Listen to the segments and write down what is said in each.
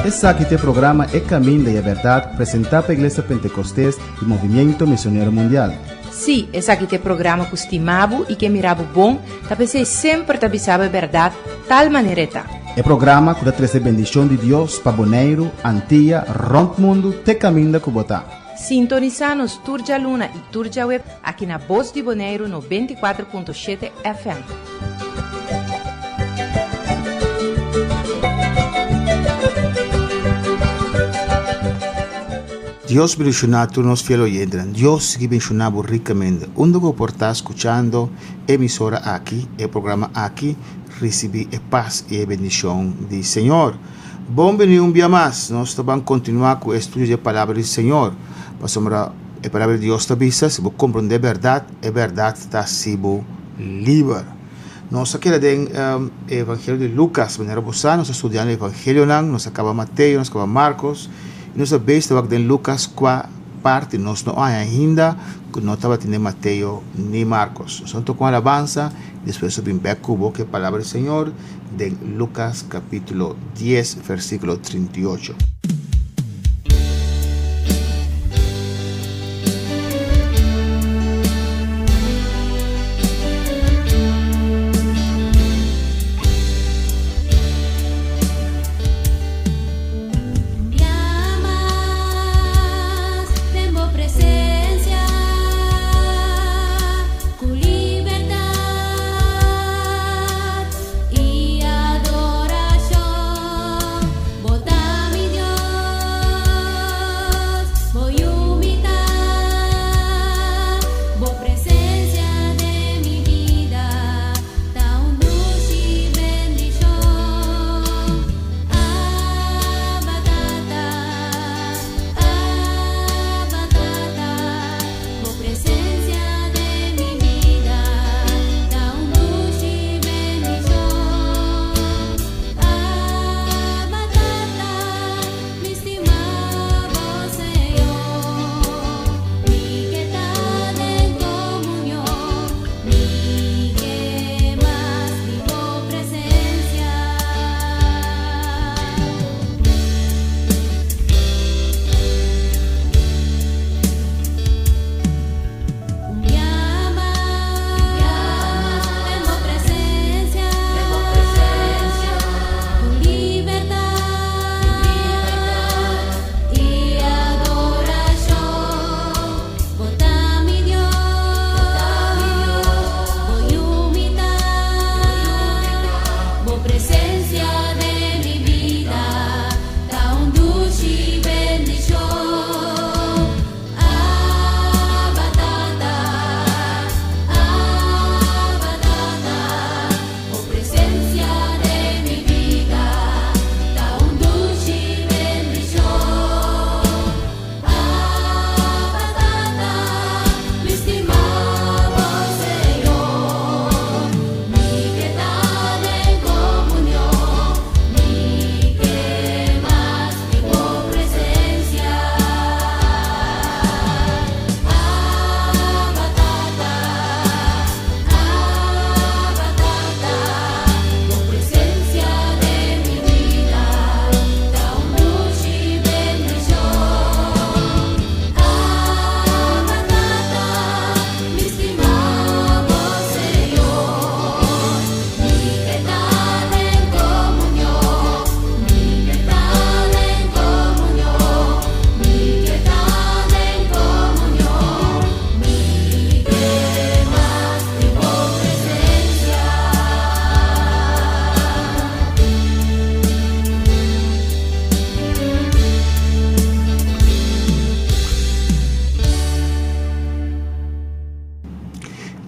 Esaki ta e programa E Caminda y e Berdad presenta pa Iglesia Pentecostes y Movimiento Misionero Mundial. Sí, esaki ta e programa ku stima bo i ke mira bo bon, ta p'esei semper ta bisa bo e bèrdat tal manera e ta. E programa ku ta trese bendishon di Dios pa Boneiru, Antia, rònt mundu te kaminda ku bo ta. Sintonisá nos tur djaluna i tur djaweb aki na Bos di Boneiru 94.7 FM. Dios bendiciona tur nos fiel oyentenan. Dios sigui bendiciona bo ricamente. Unda cu bo por ta scuchando e emisora aki, e programa aki, ricibi e paz y e bendicion di Señor. Bon bini un bia mas. Nos ta ban continua cu e estudio di e Palabra di Señor. Pasobra e Palabra di Dios ta bisa, si bo comprende e berdad, e berdad ta haci bo liber. Nos a keda den e Evangelio di Lucas. Manera bo sa, nos ta studiando e Evangelionan. Nos a caba Mateo, nos a caba Marcos. I nos a bes tabak den Lucas cua parti nos no haña ainda cu no tabatin den Mateo ni Marcos. Nos a toca un alabansa i despues nos a bin bek cu bo cu e Palabra di Señor den Lucas capitulo dies versiculo 38.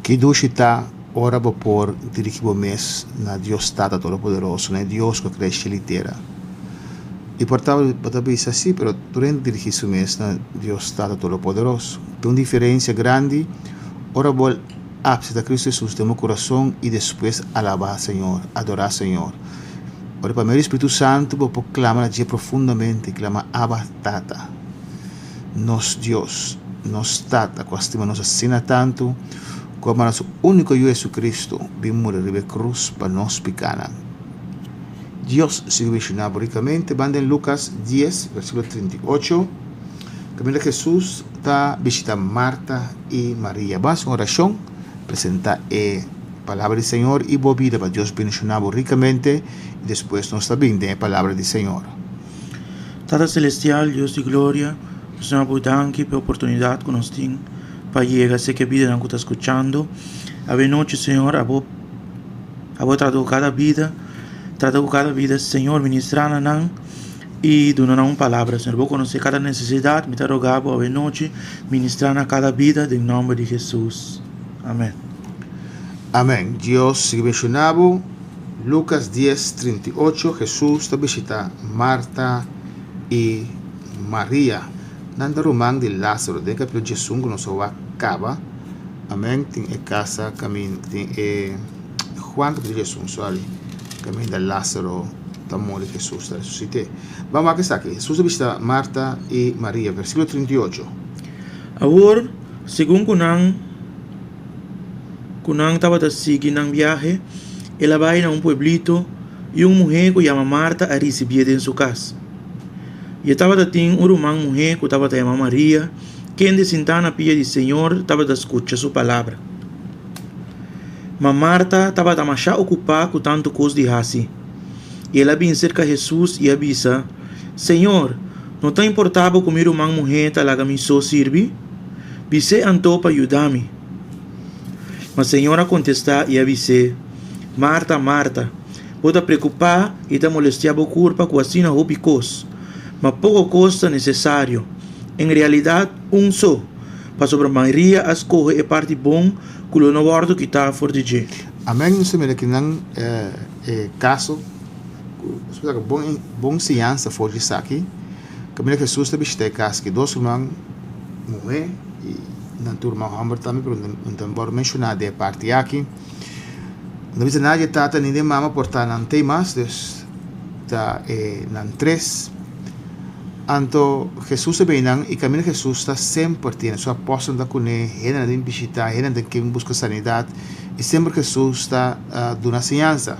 Ki dushi ta ora bo por dirigi bo mes na Dios Tata Todopoderoso, na e Dios ku a krea shel i tera. I por ta bo ta bisa, Sí, pero tur hende dirigi su mes na Dios Tata Todopoderoso. Tin un diferensia grandi ora bo Acepta Cristo Jesus den bo curason y despues alaba Señor, adora Señor. Ora pa medio di Spiritu Santo bo por clama na dje profundamente, clama Abba Tata, nos Dios, nos Tata cu a stima nos asina tanto cu a manda su unico Yu Jesucristo bin muri riba e cruz pa nos picanan. Dios sigui benshoná bo rikamente. Ban den Lukas 10, versíkulo 38, kaminda Hesus ta bishitá Marta i Maria. Ban hasi un orashon, presentá e Palabra di Señor i bo bida pa Dios benshoná bo rikamente i despues nos ta bin den e Palabra di Señor. Tata Celestial, Dios di gloria, nos ta bo danki pa e oportunidad cu nos tin pa yega seki e bidanan cu ta scuchando. Awe nochi, Señor, abo abo trata cu cada bida, trata cu cada bida, Señor, ministra na nan y duna nan un palabra, Señor. Bo conoce cada necesidad, mi ta roga bo awe nochi, ministra na cada bida den nomber di Jesus. Amen. Amen. Dios sigui bendiciona bo. Lucas 10, 38, Jesus ta bishita Marta i Maria. Nan ta ruman di Lázaro. Den capítulo 11 ku nos a wak kaba. Amen. Tin e casa kamin tin e Juan capítulo 11, sorry. Kaminda Lázaro ta muri, Jesus ta resusité. Ban wak esaki. Jesus ta bishita Marta i Maria. Versíkulo 38. Awor, segun ku nan ku nan tabata sigui nan biahe, el a bai na un pueblito i un muhé ku yama Marta a risibié den su kas. I e tabata tin un ruman muhé ku tabata yama Maria, kende sintá na pia di Señor tabata skucha su palabra. Ma Marta tabata mashá okupá ku tantu kos di hasi. I el a bin serka Hesus i a bisa, Señor, no ta importá bo ku mi ruman muhé ta laga mi so sirbi? Bis'é anto pa yuda mi. Ma Señor a kontestá i a bis'é, Marta, Marta, bo ta preokupá i ta molestiá bo kurpa ku asina hopi kos. Ma poko kos ta nesesario, en realidat un so, pasobra Maria a skohe e parti bon ku lo no wòrdu kitá for di dje. Amen. Nos ta mira kinan e kaso ku nos por saka bon bon siñansa for di esaki. Kaminda Hesus ta bishita e kas ki dos ruman muhé i nan tur ruman hòmber tambe pero no ta wòrdu menshoná den e parti aki. No bisa nada di e tata ni di e mama por ta nan tei mas, dus ta e nan tres. Anto Hesus a bini nan i kaminda Hesus ta semper tene su apòstelnan ta kuné, hendenan ta bin bishitá, hendenan ta ken buska sanidat i semper Hesus ta duna siñansa.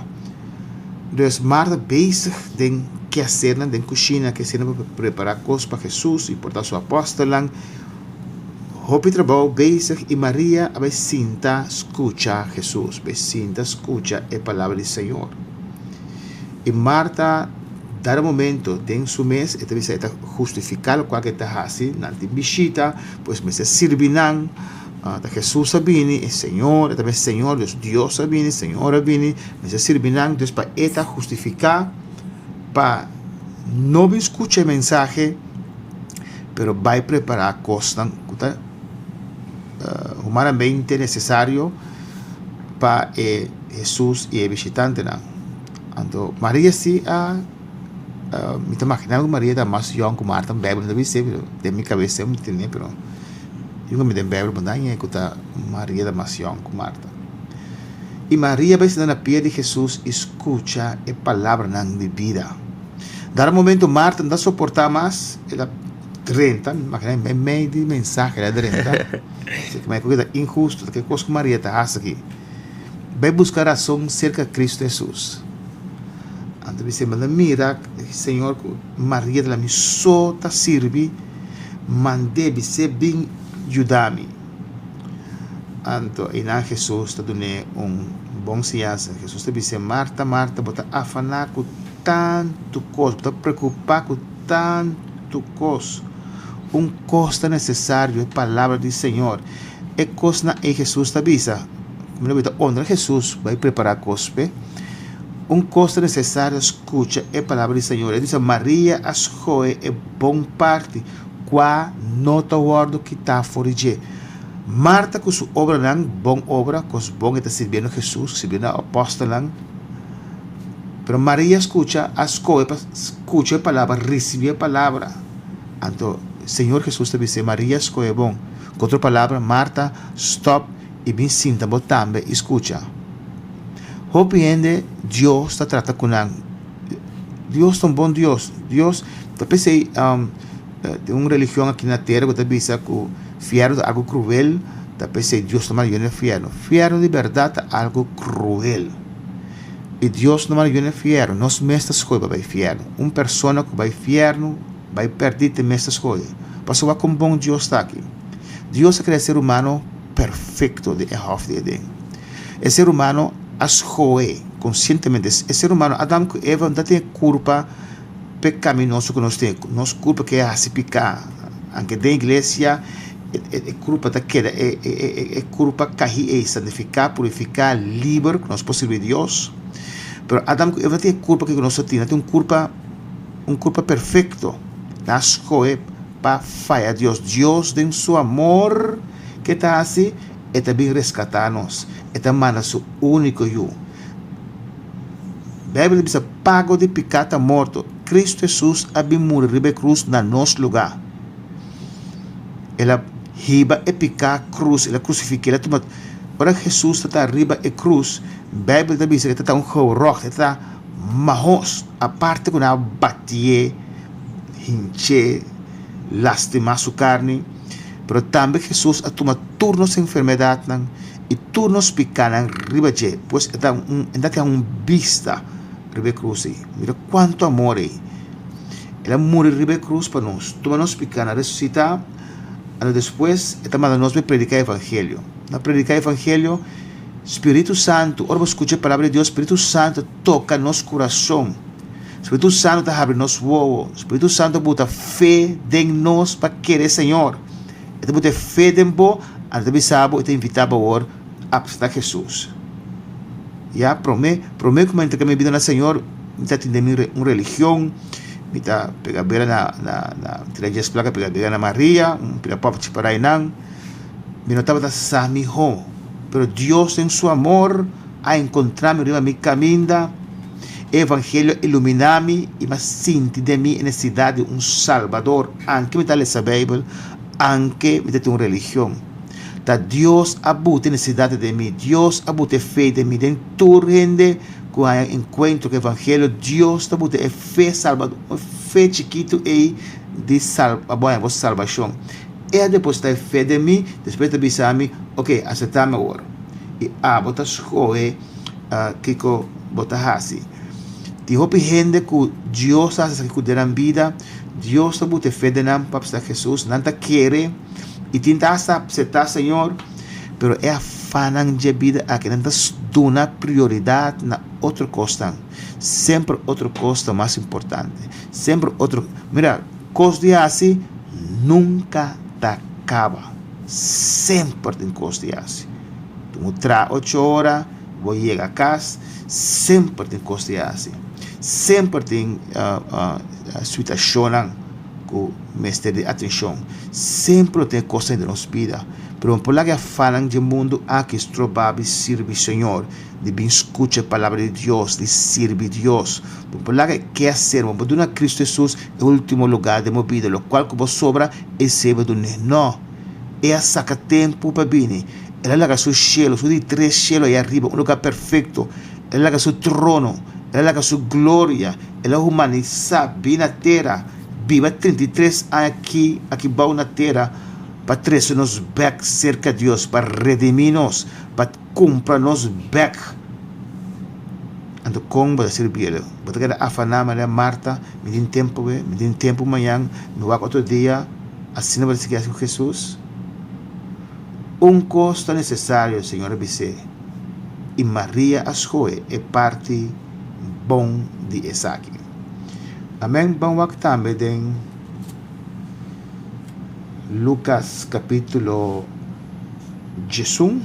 Dus Marta bezig den keasernan den kushina, keasernan pa prepará kos pa Hesus i por ta su apòstelnan. Hopi trabou bezig i Maria a bai sinta skucha Hesus, bai sinta skucha e palabra di Señor. I Marta dado momento den su mes e ta bisa e ta hustifiká lokual ku e ta hasi, nan tin bishita, pues mester sirbi nan. Ta Hesus a bini, e Señor, e ta bisa Señor, dus Dios a bini, Señor a bini, mester sirbi nan, dus pa e ta hustifiká pa no bin skucha e mensahe, pero bai prepará kosnan ku ta humanamente nesesario pa e Hesus i e bishitantenan. Anto Maria si a, mi ta maginá ku Maria ta mas yòn ku Marta, Beibel no ta bis'é, pero den mi kabes mi tene, pero. Yu mi den Bijbel bo daña ku ta Maria ta mas yòn ku Marta. I Maria bai sinta na pia di Hesus i skucha e palabranan di bida. Dado momento Marta no ta soportá mas, el a drenta, mi makina mei mei di mensahe el a drenta, si ku ta inhusto, ta ke kos ku Maria ta hasi aki. Bai buska rason serka Kristu Hesus. Anto mi manda mira, Señor, ku Maria ta la mi so ta sirbi. Mand'é bis'é bin yuda mi. Anto einan Hesus ta dun'é un bon siñansa. Hesus ta bis'é, Marta, Marta, bo ta afaná ku tantu kos, bo ta preokupá ku tantu kos. Un kos ta nesesario, e palabra di Señor. E kosnan ei Hesus ta bisa, mi lo ta honra Hesus bai prepará kos p'e. Un kos ta nesesario, skucha e palabra di Señor. E bisa, Maria a skohe e bon parti, kua no ta wòrdu kitá for di dje. Marta ku su obranan, bon obra, kos bon e ta sirbiendo Hesus, sirbiendo apòstelnan. Pero Maria skucha, a skohe pa skucha e palabra, risibí e palabra. Anto Señor Hesus ta bis'é, Maria skohe bon. Ku otro palabra, Marta, stòp i bin sinta bo tambe i skucha. Hopi hende Dios ta trata ku nan. Dios ta un bon Dios. Dios ta p'esei tin un religion aki na tera ku ta bisa ku fièrnu ta algu kruel, ta p'esei Dios ta manda yu na fièrnu. Fièrnu di bèrdat ta algu kruel. I Dios no manda yu na fièrnu, nos mes ta skohe pa bai fièrnu. Un persona ku bai fièrnu, bai pèrdí te mes ta skohe. Pasobra wak kon bon Dios ta aki. Dios a krea e ser humano perfekto den e hòf di Edén. E ser humano a skohe konsientemente. E ser humano, Adam ku Eva, no ta tin e kurpa pekaminoso ku nos tin. Nos kurpa ke hasi piká. Anke den iglesia e kurpa ta keda e kurpa kahí ei, santifiká, purifiká, liber ku nos por sirbi Dios. Pero Adam ku Eva no tin e kurpa ku nos ta tin. Nan tin un kurpa, un kurpa perfekto. Nan a skohe pa faya Dios. Dios den su amor ke ta hasi? E ta bin reskatá nos. E ta manda su úniko Yu. Beibel ta bisa, Pago di piká ta morto. Kristu Hesus a bin muri riba e krus na nos lugá. El a hiba e piká krus, el a krusifik'é, el a tuma. Ora Hesus ta ta riba e krus, Beibel ta bisa ku e ta ta un geuròg, e ta ta mahos, aparte ku nan a batié, hinch'é, lastimá su karni, pero tambe Hesus a tuma tur nos enfermedatnan i tur nos pikánan riba dje. Pues e ta un, e ta tin un bista riba e krus ei. Mira kuantu amor ei! El a muri riba e krus pa nos, tuma nos pikánan, resusitá, anto despues e ta manda nos bai prediká evangelio. Na prediká evangelio, Spiritu Santu, ora bo skucha e palabra di Dios, Spiritu Santu ta toka nos kurason. Spiritu Santu ta habri nos wowo. Spiritu Santu ta buta fe den nos pa kere Señor. E ta buta e fe den bo, anto ta bisa bo, e ta invitá bo awor apseptá Hesus. Ya, promé, promé ku mi a entrega mi bida na Señor, mi ta tende mi un religion, mi ta pega bela na, na, na, tira dies plaka pega bela na Maria, un pida pòpchi para einan. Mi no tabata sa mihó, pero Dios den su amor a enkontrá mi riba mi kaminda. E evangelio a iluminá mi i mi a sinti den mi e nesesidat di un Salbador, anke mi ta lesa Beibel, anke mi ta tin un religion. Ta Dios a buta e nesesidat den mi, Dios a buta e fe den mi. Den tur hende ku haña enkuentro ku e evangelio, Dios ta buta e fe salbador, e fe chikitu ei di sal pa bo haña bo salbashon. E a depositá e fe den mi, despues ta bisa mi, Oke, aseptá mi awor. I abo ta skohe kiko bo ta hasi. Tin hopi hende ku Dios ta hasi esaki ku den nan bida, Dios ta buta e fe den nan pa aseptá Hesus, nan ta kere i tin ta hasta aseptá Señor, pero e afannan dje bida aki nan ta duna prioridat na otro kosnan. Semper otro kos ta mas importante. Semper otro, mira, kos di hasi nunka ta kaba. Semper tin kos di hasi. Bo traha ocho ora, bo yega kas, semper tin kos di hasi. Semper tin situashonnan ku mester di atenshon. Semper lo tin e kosnan den nos bida. Pero bo por laga e afannan dje mundu aki stroba bo sirbi Señor, di bin skucha e palabra di Dios, di sirbi Dios. Bo por laga e keaser, bo por duna Kristu Hesus e ultimo lugar den bo bida. Lokual ku bo sobra, esei bo dun'é. No! E a saka tempu pa bini. El a laga su shelu, su di tres shelu ayá riba, un lugá perfekto. El a laga su trono, el a laga su gloria, el a humanisá, bini na tera, biba 33 aña aki, aki bou na tera, pa trese nos bèk serka Dios, pa redimí nos, pa kumpra nos bèk. Anto kon bo ta sirbi el? Bo ta keda afaná manera Marta, Mi tin tempu awe, mi tin tempu mañan, mi wak otro dia, asina bo ta sigui hasi ku Hesus? Un kos ta nesesario, Señor a bis'é, i Maria a skohe e parti bon di esaki. Amèn. Ban wak tambe den Lukas kapítulo 11,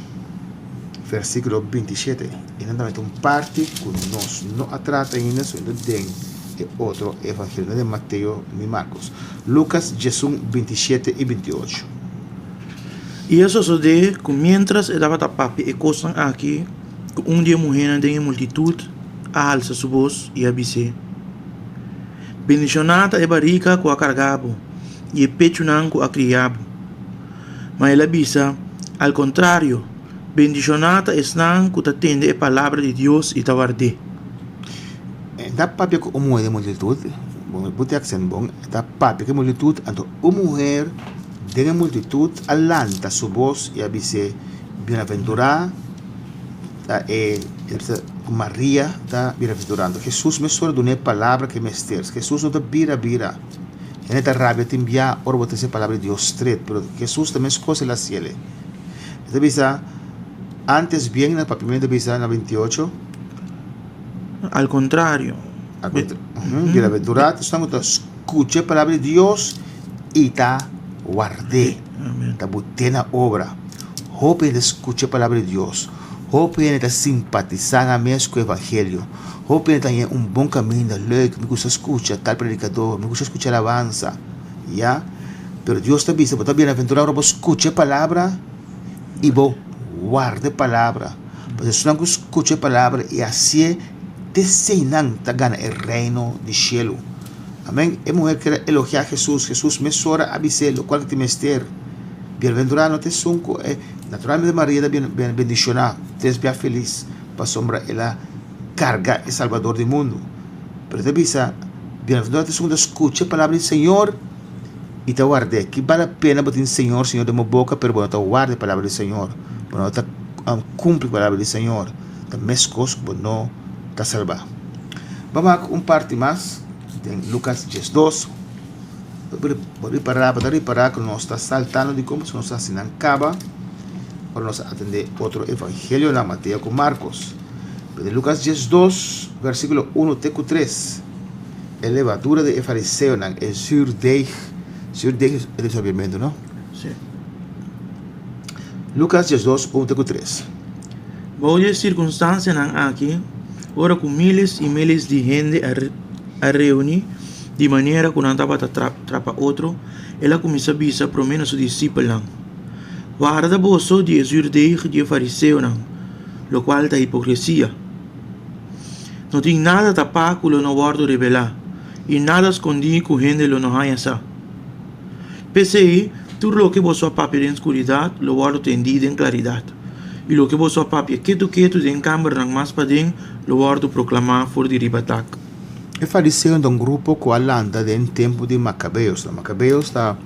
versíkulo 27. I nan tambe ta un parti ku nos no a trata ainda, so ta den e otro evangelio, no den Mateo ni Markos. Lukas 11, 27 i 28. I a sosodé ku miéntras e tabata papia e kosnan akí, ku un di e muhénan den e multitut a halsa su bos i a bis'é, Bendishoná ta e barika ku a kargá bo i e pechunan ku a kriá bo! Ma el a bisa, Al kontrario, bendishoná ta esnan ku ta tende e palabra di Dios i ta ward'é. E ta papia ku un muher den multitut, bo ta aksent bon, e ta papia ku e multitut, anto un muher Den e multitut a lanta su bos i a bis'é, Bienaventurá Ta e Maria ta bienaventurá. Anto Hesus mesora duna e palabra ku e mester. Hesus no ta bira bira. Hende ta rabia tin bia ora bo trese palabra di Dios stret, pero Hesus ta meskos el a hasiel. E ta bisa, Antes bien, na papiamentu ta bisa na 28. Al kontrario. Al kontra, Bienaventurá ta esnan ku ta skucha e palabra di Dios i ta ward'é, ta bot'é na obra. Hopi hende ta skucha e palabra di Dios. Hopi hende ta simpatisá nan mes ku evangelio. Hopi hende ta haña un bon kaminda, leuk, mi gusta skucha tal predikador, mi gusta skucha alabansa, ya. Pero Dios ta bisa, bo ta bienaventurá ora bo skucha e palabra i bo warda e palabra. Pasobra esunnan ku skucha e palabra i hasié, t'esei nan ta gana e reino di shelu. Amen. E muher ker a elogiá Hesus. Hesus mesora a bis'é lokual ku tin mester. Bienaventurá no ta esun ku e Naturalmente Maria ta bendishoná tres bia felis pasobra el a karga e Salbador di mundu. Pero e ta bisa, Bienaventurá ta esun ku ta skucha e palabra di Señor i ta ward'é. Ki bal la pena bo tin Señor, Señor den bo boka, pero bo no ta warda e palabra di Señor, bo no ta kumpli ku e palabra di Señor. Ta meskos ku bo no ta salbá. Bo wak un parti mas den Lukas 12. Bo ripará, bo ta ripará ku nos ta saltando dikon pasobra nos ta hasi nan kaba ora nos a atendé otro evangelionan, Mateo ku Markos. Pero den Lukas 12, versíkulo 1 te ku 3, e levadura di e fariseonan, e zuurdeeg, zuurdeeg e ta sabiamentu, no? Sí. Lukas 12, 1 te ku 3. Bou di e sirkunstansianan aki, ora ku míles i míles di hende a reuní, Di manera ku nan tabata trapa otro, el a kuminsá bisa promé na su disipelnan, Warda boso di e zürdeg di e fariseonan, lokual ta hipokresia. No tin nada tapá ku lo no wòrdu revelá, i nada skondí ku hende lo no haña sa. P'esei, tur loke boso a papia den skuridat lo wòrdu tendí den klaridat, i loke boso a papia ketu ketu den kambernan mas paden lo wòrdu proklamá for di riba dak. E fariseonan ta un grupo ku a lanta den tempu di Makabeos. Makabeos ta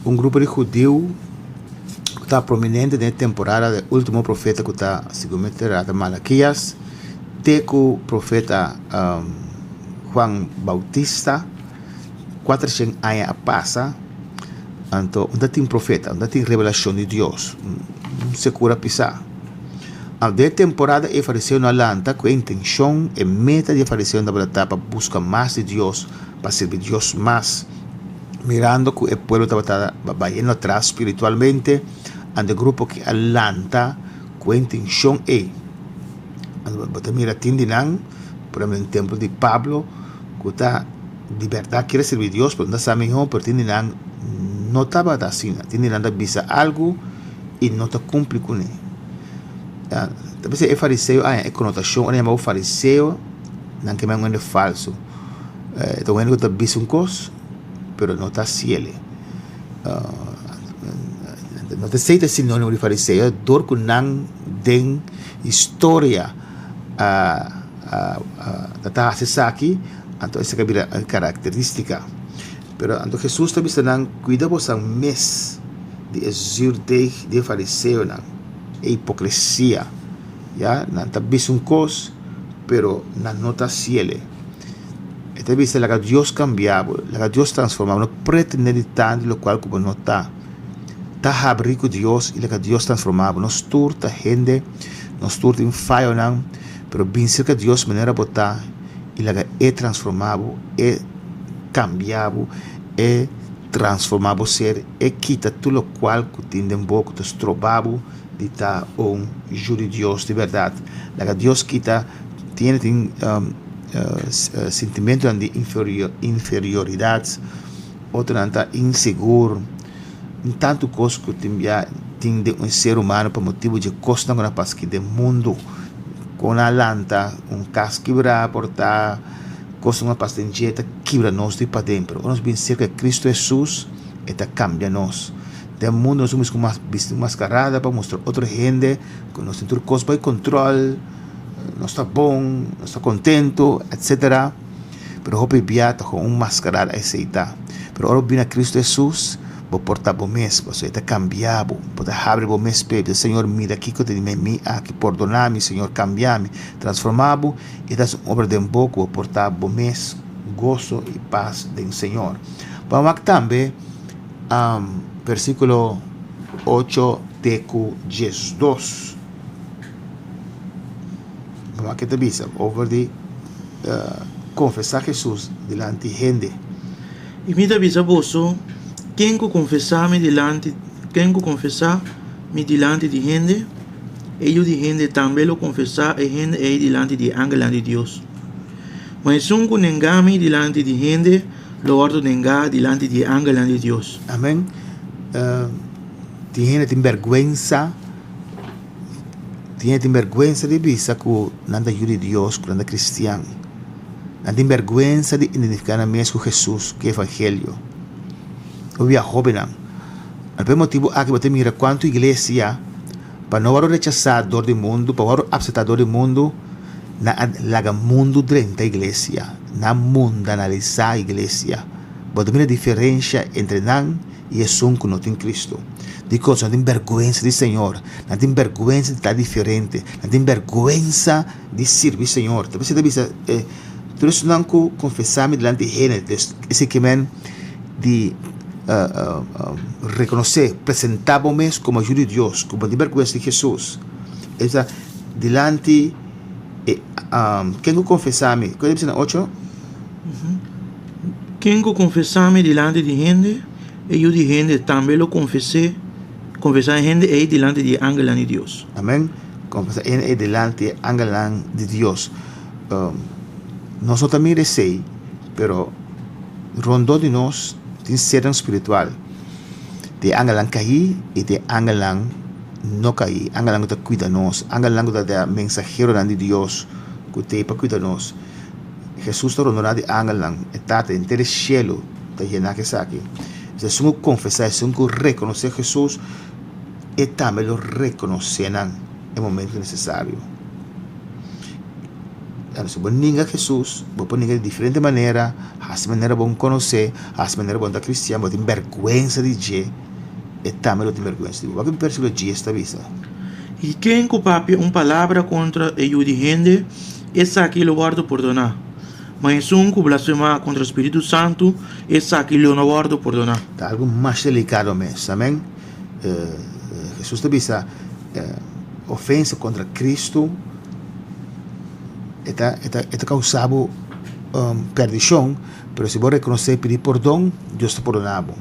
un grupo di hudiu ku ta prominente den e temporada di e ultimo profeta ku ta segun mi ta Malakias te ku profeta Juan Bautista. Kuatershen aña a pasa, anto no ta tin profeta, no ta tin revelashon di Dios, un sekura pisá. Anto den e temporada e fariseonan a lanta ku e intenshon, e meta di e fariseonan tabata ta pa buska mas di Dios, pa sirbi Dios mas. Mirando ku e pueblo tabata bayendo atras spiritualmente, anto e grupo aki a lanta ku e intenshon ei. Anto bo ta mira tin di nan, por ehempel den tempu di Pablo, ku ta di bèrdat kier sirbi Dios, pero no ta sa mihó, pero tin di nan no tabata asina. Tin di nan ta bisa algu i no ta kumpli kuné. Ta p'esei e fariseo a haña e konotashon, ora yama bo fariseo, nan ke men un hende falsu. Ta un hende ku ta bisa un kos, pero no ta hasiel. No ta esei ta e sinónimo di fariseo, dor ku nan den historia a ta hasi esaki, anto esaki a bira e karakterístika. Pero anto Hesus ta bisa nan, Kuida bosan mes di e zürdeg di e fariseonan, e hipokresia. Ya, nan ta bisa un kos, pero nan no ta hasiel. E ta bisa, Laga Dios kambia bo, laga Dios transforma bo, no pretende di tantu lokual ku bo no ta. Ta habri ku Dios i laga Dios transforma bo. Nos tur ta hende, nos tur tin fayonan, pero bin serka Dios manera bo ta i laga E transforma bo, E kambia bo, E transforma bo ser, E kita tur lokual ku tin den bo ku ta stroba bo di ta un yu di Dios di bèrdat. Laga Dios kita tin hende tin sintimentunan di inferioridat, otronan ta insegur. Tantu kos ku tin bia tin den un ser humano pa motibu dje kosnan ku na pasa aki den mundu. Kon a lanta un kas kibrá por ta kosnan ku a pasa den dje ta kibra nos di paden pero ora nos bin serka di Kristu Hesus e ta kambia nos. Den mundu nos a kuminsá bisti un maskarada pa mustra otro hende ku nos tin tur kos bai kontrol, nos ta bon, nos ta kontentu etsetera. Pero hopi bia ta kon un maskarada esei ta. Pero ora bo bini na Kristu Hesus, Bo por ta bo mes, pasobra e ta kambia bo. Bo ta habri bo mes p'e, bisa, Señor, mira kiko ta di mi aki, pordona mi, Señor, kambia mi, transforma bo, i ta hasi un obra den bo ku bo por ta bo mes goso i pas den Señor. Bo a wak tambe versíkulo ocho te ku diesdos. Bo wak ke ta bisa over di konfesá Hesus dilanti hende. I mi ta bisa boso, ken ku konfesá mi dilanti, ken ku konfesá mi dilanti di hende, e Yu di hende tambe lo konfesá e hende ei dilanti di e angelnan di Dios. Ma esun ku nengá mi dilanti di hende, lo wòrdu nengá dilanti di e angelnan di Dios. Amen. Tin hende tin bèrgwensa, tin hende tin bèrgwensa di bisa ku nan ta yu di Dios, ku nan ta kristian. Nan tin bèrgwensa di identifiká nan mes ku Hesus, ku e evangelio. Obi a hóbennan, pa e motibu aki bo ta mira kuantu iglesia pa no wòrdu rechasá dor di mundu, pa wòrdu apseptá dor di mundu, nan a laga mundu drenta iglesia, nan a mundanalisá iglesia. Bo ta mira diferensha entre nan i esun ku no tin Kristu. Dikon? Nan tin bèrgwensa di Señor, nan tin bèrgwensa di ta diferente, nan tin bèrgwensa di sirbi Señor. Ta bisa ta bisa e tur esunnan ku konfesá mi dilanti hende, esei ke men di rekonosé, presentá bo mes komo yu di Dios, ku bo tin bèrgwensa di Hesus. E bisa dilanti e ken ku konfesá mi, kua ta bisa na ocho? Ken ku konfesá mi dilanti di hende, e Yu di hende tambe lo konfes'é, konfesá e hende ei dilanti di e angelnan di Dios. Amèn. Konfesá e hende ei dilanti e angelnan di Dios. Nos no ta mira esei, pero rondó di nos tin sernan spiritual. Tin e angelnan kaí i tin e angelnan no kaí, angelnan ku ta kuida nos, angelnan ku ta mensaheronan di Dios ku t'ei pa kuida nos. Hesus ta rondoná di angelnan, e Tata, henter e shelu ta yená ku esaki. Esun ku konfesá, esun ku rekonosé Hesus, e tambe lo rekonosé nan e momentu nesesario. Anto si bo ninga Hesus, bo por ninga di diferente manera, hasi manera bo konosé, hasi manera bo no ta kristian, bo tin bèrgwensa di dje, e tambe lo tin bèrgwensa di bo. Wak versíkulo dies ta bisa. I ken ku papia un palabra kontra e Yu di hende, esaki lo wòrdu pordoná, ma esun ku blasfemá kontra Spiritu Santu, esaki lo no wòrdu pordoná. Ta algu mas delikado mes. Amen. Hesus ta bisa, ofensa kontra Kristu e ta e ta e ta kousa bo perdishon, pero si bo rekonosé i pidi pordon, Dios ta pordoná bo.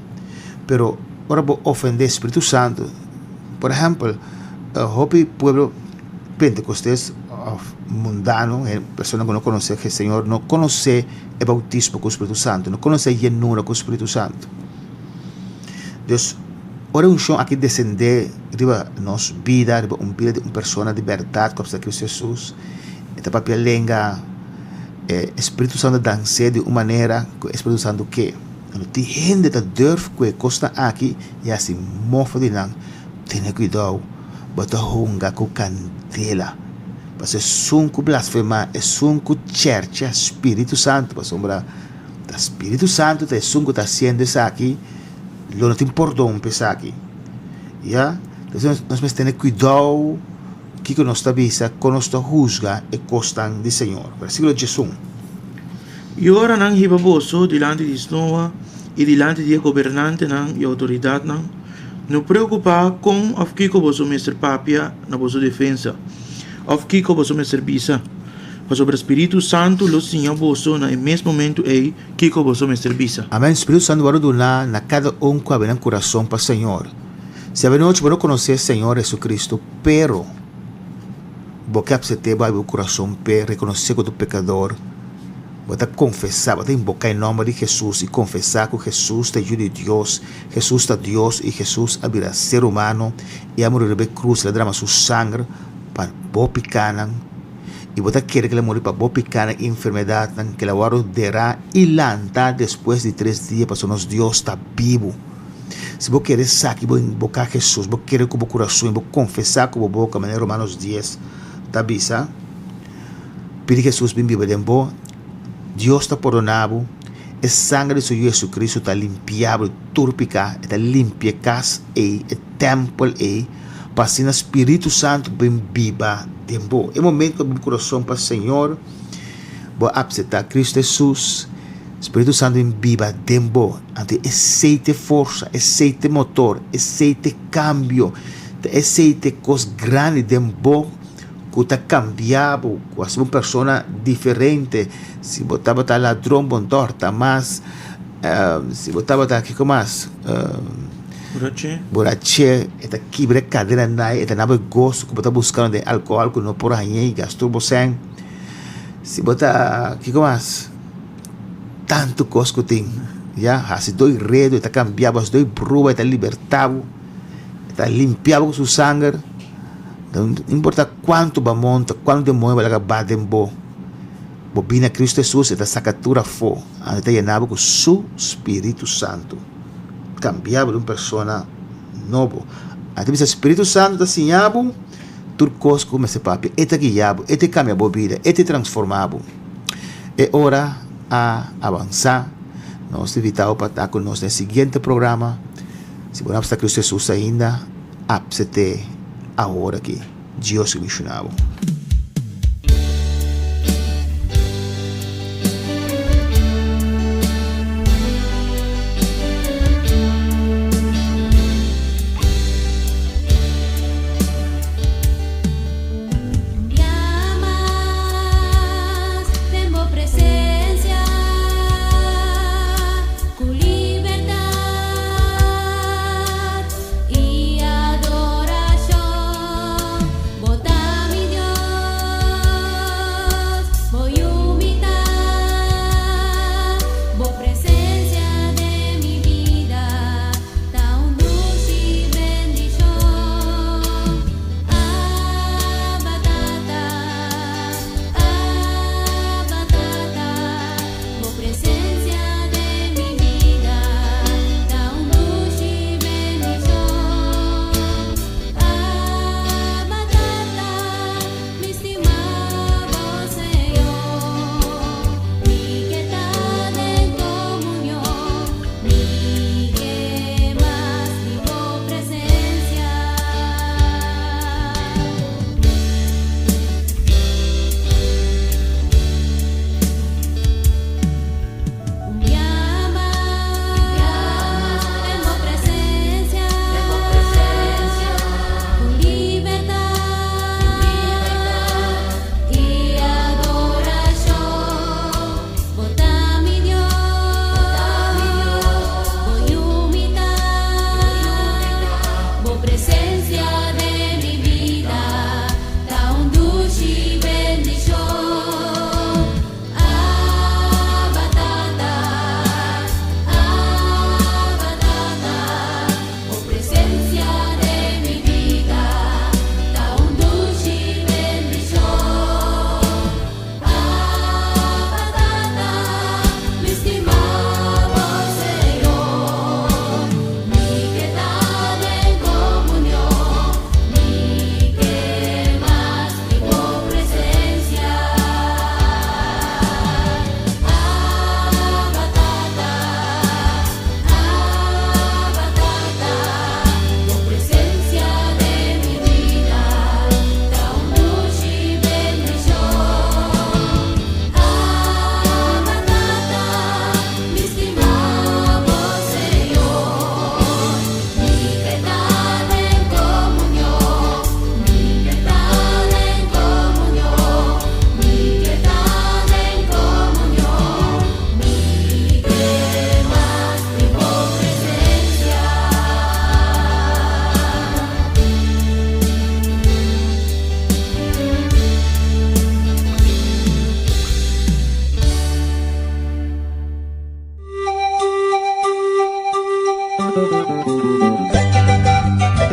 Pero ora bo ofendé Spiritu Santu, por ehèmpel, hopi pueblo pentekostes òf mundano, persona ku no konosé Señor, no konosé e boutismo ku Spiritu Santu, no konosé e yenura ku Spiritu Santu. Dus, ora e unshon aki desendé riba nos bida, riba un bida di un persona di bèrdat ku a pasa Kristu Hesus, e ta papia lenga, e Spiritu Santu ta dans'é di un manera ku e Spiritu Santu ke. Anto tin hende ta durf ku e kosnan aki i hasi mofa di nan. Tene kuidou, bo ta hunga ku kandela. Pasobra esun ku blasfemá, esun ku chèrchè Spiritu Santu, pasobra ta Spiritu Santu ta esun ku ta hasiendo esaki, lo no tin pordon pa esaki. Ya, entonces nos mester tene kuidou kiko nos ta bisa, kon nos ta husga e kosnan di Señor. Versíkulo diesun. I ora nan hiba boso dilanti di snoa i dilanti di e gobernantenan i outoridatnan, no preokupá kon òf kiko boso mester papia na boso defensa, òf kiko boso mester bisa, pasobra Spiritu Santu lo siña boso na e mes momentu ei kiko boso mester bisa. Amen, Spiritu Santu wòrdu duná na kada un ku habri nan kurason pa Señor. Si avenochi bo no konosé Señor Jesucristo, pero bo ke apsept'é bo habri bo kurason p'e, rekonosé ku bo ta un pekador, bo ta konfesá, bo ta inboká e nòmber di Hesus i konfesá ku Hesus ta e Yu di Dios, Hesus ta Dios i Hesus a bira ser humano i a muri riba e krus, el a drama su sanger pa bo pikánan i bo ta kere ku el a muri pa bo pikánan i enfermedatnan, ku el a wòrdu derá i lantá despues di tres dia pasobra nos Dios ta bibu. Si bo kere esaki, bo inboká Hesus, bo kere ku bo kurason i bo konfesá ku bo boka manera Romanos dies ta bisa, pidi Hesus bin biba den bo, Dios ta pordoná bo. E sanger di su Yu Jesucristo ta limpia bo di tur piká, e ta limpia e kas ei, e tèmpel ei, pa asina Spiritu Santu bin biba den bo. E momento ku bo kurason pa Señor, bo a apseptá Cristo Hesus, Spiritu Santu bin biba den bo. Anto esei ta e forsa, esei ta e motor, esei ta e kambio, ta esei ta e kos grandi den bo ku ta kambia bo, ku hasi bo un persona diferente. Si bo tabata ladron, bo no ta hòrta mas. Si bo tabata kiko mas? Buraché. Buraché, e ta kibra e kadena nai, e ta nabo e goso ku bo ta buskando den alkohòl ku no por hañ'é i gast'é bo sèn. Si bo ta, kiko mas? Tantu kos ku tin, ya. Hasi doi redu, e ta kambia bo, hasi doi brua, e ta libertá bo, e ta limpia bo ku su sanger. No importa kuantu bo a monta, kuantu demoño bo a laga ba den bo, bo bini a Kristu Hesus, e ta saka tur afó, anto e ta yena bo ku su Spiritu Santu. Kambia bo den un persona nobo. A ta bisa Spiritu Santu ta siña bo tur kos ku mester papia. E ta guia bo, e ta kambia bo bida, e ta transforma bo. E ora a avansa. Nos ta invita bo pa ta ku nos den e siguiente programa. Si bo no a apsepta Kristu Hesus ainda, apsept'é awor aki. Dios ta bendiciona bo.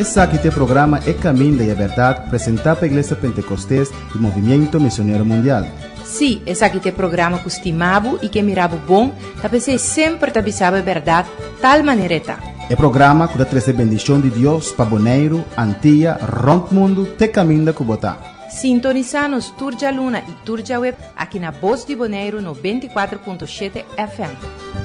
Esaki ta e programa E Caminda y e Berdad presenta pa Iglesia Pentecostes y Movimiento Misionero Mundial. Sí, esaki ta e programa cu stima bo y ke mira bo bon, ta p'esey semper ta bisa bo e berdad tal manera e ta. E programa cu ta trece bendicion di Dios pa Boneiru, Antia, rond mundo te caminda cu bo ta. Sintonisa nos tur djaluna y tur djaweb aki na Bos di Boneiru 94.7 FM.